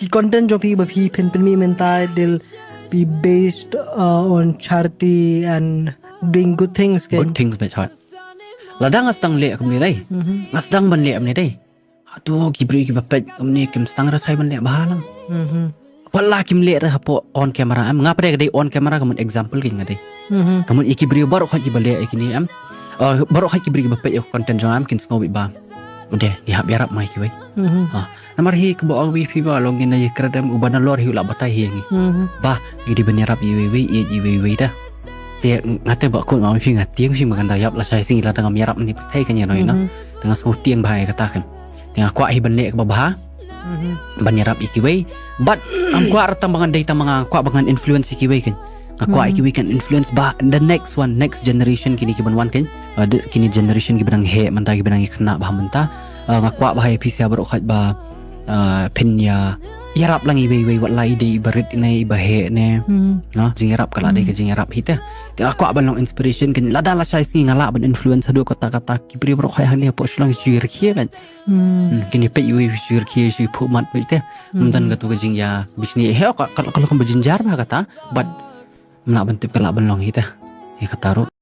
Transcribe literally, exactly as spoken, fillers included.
ki content jong phi ba phi pynmih mynta they'll be based uh, on charity and doing good things, kan? Good things, bad hot. Lada nga sdang leh kumne dei. Nga sdang ban leh kumne dei. Hato ki briew kiba peit kumne kim sdang re thai ban leh bha lang. Wat la kim leh re hapoh on camera em. Nga pat dei ka dei on camera ka mut example kein nga dei. Ka mut ïa ki briew baroh khoit kiba leh ïa kine em. Uh, baroh khoit ki briew kiba peit ïa ka content jong nga em kin sngew beit ba, u dei, ngi hap ïarap ma ïa kiwei. Ha. Namar hi kaba ong ïa phi ba long ngi na ïakren em, uba nalor hi u lah batai hi ïa ngi. Ba ngi dei ban ïarap iwei iwei, ïeit iwei iwei da. Te nga te ba kut ma phi nga tieng phi ma kan da ïap lashai sngi lada ngam ïarap ne pyrthei kan ïa noi na. Te nga sngew tieng bha ïa kata kan. Te nga kwah hi ban leh kaba bha. Ban ïarap ïa kiwei. Bad ngam kwah re tang ba ngan dei tang ba nga kwah ba ngan influence ïa kiwei kan. Nga kwah ïa kiwei kan influence ba the next one, next generation kine kiban wan kan. Uh, the, kine generation kiba dang heh mynta, kiba dang ïa khynnah bha mynta. Uh, nga kwah ba ha ïa phi sha baroh khoit ba uh, phin ïa ïarap lang iwei iwei, wat la i dei iba rit ne iba heh ne. Na jingïarap ka la dei ka jingïarap hi te. Te nga kwah ban long inspiration kan, lada lashai sngi nga lah ban influence haduh katta katta ki briew baroh khoit hangne hapoh Shillong shu ïa rkhie kan. Hmm, kine peit iwei shu ïa rkhie shu ïa phuh mat peit te. Ym don kato ka jingïabishni, heh, ka ka ka long ba jynjar bha kata. Bad ym lah ban tip ka lah ban long hi te. Ïa kata ruh.